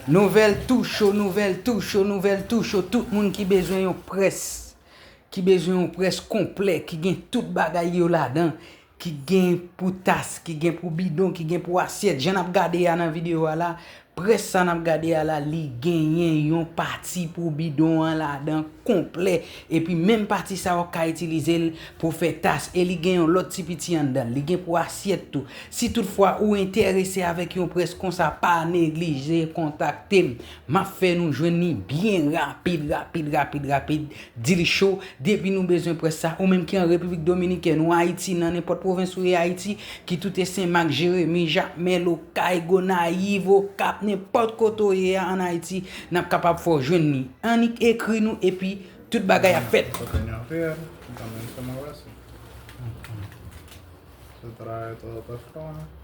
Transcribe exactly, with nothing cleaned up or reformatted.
Nouvèl tou cho, nouvèl tou cho, nouvèl tou cho. Tout moun ki bezwen yon près, ki bezwen yon près konplè, ki gen tout bagay yo ladan, ki gen pou tas, ki gen pou bidon, ki gen pou asyèt. Jan n ap gade a nan videyo a la, près sa n ap gade a la, li genyen yon pati pou bidon an ladan konplè. Epi menm pati sa w ka itilize l pou fè tas. E li gen yon lòt ti piti anndan l. Li gen pou asyèt tou. Si toutfwa ou enterese avèk yon près konsa, pa neglije kontakte m. M ap fè nou jwenn li byen rapid, rapid, rapid, rapid. Deal Show, depi nou bezwen près sa. Ou menm ki an Repiblik Dominikèn, ou Ayiti, nan nenpòt pwovens ou ye Ayiti, ki tout e Senmak, Jeremi, Jakmèl, Okay, Gonayiv, Okap, nenpòt kote w ye a ann Ayiti, n ap kapab fè w jwenn li. Annik ekri nou epi tout bagay ap fèt. Contenido real, también se mueve así. Se trae todo por forma.